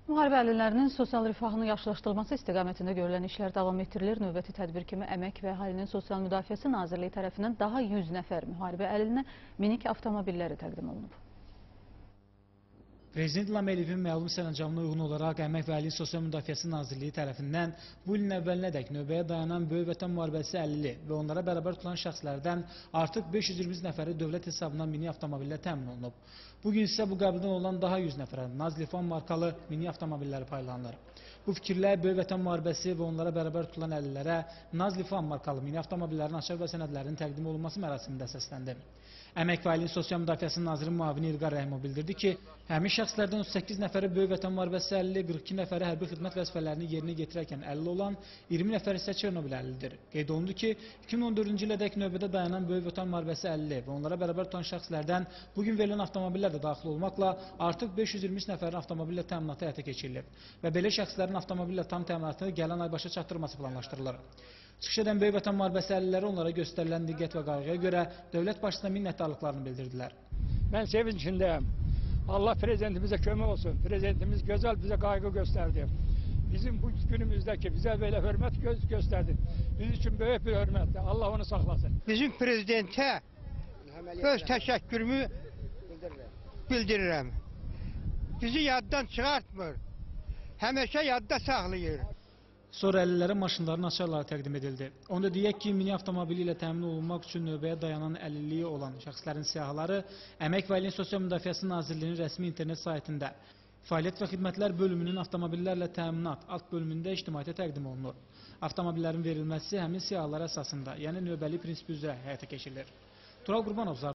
Müharibə əlillərinin sosial rifahının yaxşılaşdırılması istiqamətində görülən işlər davam etdirilir. Növbəti tədbir kimi Əmək və Əhalinin Sosial Müdafiəsi Nazirliyi tərəfindən daha 100 nəfər müharibə əlilinə minik avtomobilləri təqdim olunub. Prezident İlham Əliyevin məlum sərəncamına uyğun olaraq Əmək və Əhalinin Sosial Müdafiəsi Nazirliyi tərəfindən bu ilin əvvəlinədək növbəyə dayanan Böyük Vətən Müharibəsi əlili və onlara bərabər tutulan şəxslərdən artıq 520 nəfəri dövlət hesabına mini avtomobillə təmin olunub. Bugün isə bu qəbildən olan daha 100 nəfərə Naz Lifan markalı mini avtomobilləri paylanılır. Bu fikirlə Böyük Vətən Müharibəsi və onlara bərabər tutulan əlillərə Naz Lifan markalı mini avtomobillərin açar və sənədlərinin təqdim olunması mərasimində səsləndi. Əmək və Əhalinin Sosial Müdafiəsi Nazirinin müavini İlqar Rəhimov bildirdi ki, həmin şəxslərdən 38 nəfəri Böyük Vətən Müharibəsi əlili, 42 nəfəri hərbi xidmət vəzifələrini yerinə yetirərkən əlil olan, 20 nəfər isə Çernobil əlilidir. Qeyd olundu ki, 2014-cü ilədək növbədə dayanan Böyük Vətən Müharibəsi əlili və onlara bərabər tutan şəxslərdən bugün verilən avtomobillər də daxil olmaqla artıq 523 nəfərin avtomobillə təminatı həyata keçirilib və belə şəxslərin avtomobillə tam təminatını gələn ay başa çatdırılması planlaşdırılır. Çıxış edən Böyük Vətən Müharibəsi əlilləri onlara göstərilən diqqət və qayğıya görə dövlət başçısına minnətdarlıqlarını bildirdilər. Mən sevinçindəyəm. Allah prezidentimizə kömək olsun. Prezidentimiz gözəl bizə qayğı göstərdi. Bizim bu günümüzdəki bizə belə hörmət göstərdi. Bizim üçün böyük bir hörmətdir. Allah onu saxlasın. Bizim prezidentə öz təşəkkürümü bildirirəm. Bizi yaddan çıxartmır. Həmişə yadda saxlayır. Sonra əlillərə maşınların açarları təqdim edildi. Onda deyək ki, mini avtomobili ilə təmin olunmaq üçün növbəyə dayanan əlilliyi olan şəxslərin siyahıları Əmək və Əhalinin Sosial Müdafiəsi Nazirliyinin rəsmi internet saytında Fəaliyyət və Xidmətlər bölümünün avtomobillərlə təminat alt bölümündə ictimaiyyətə təqdim olunur. Avtomobillərin verilməsi həmin siyahılar əsasında, yəni növbəli prinsipi üzrə həyata keçirilir. Tural Qurbanov,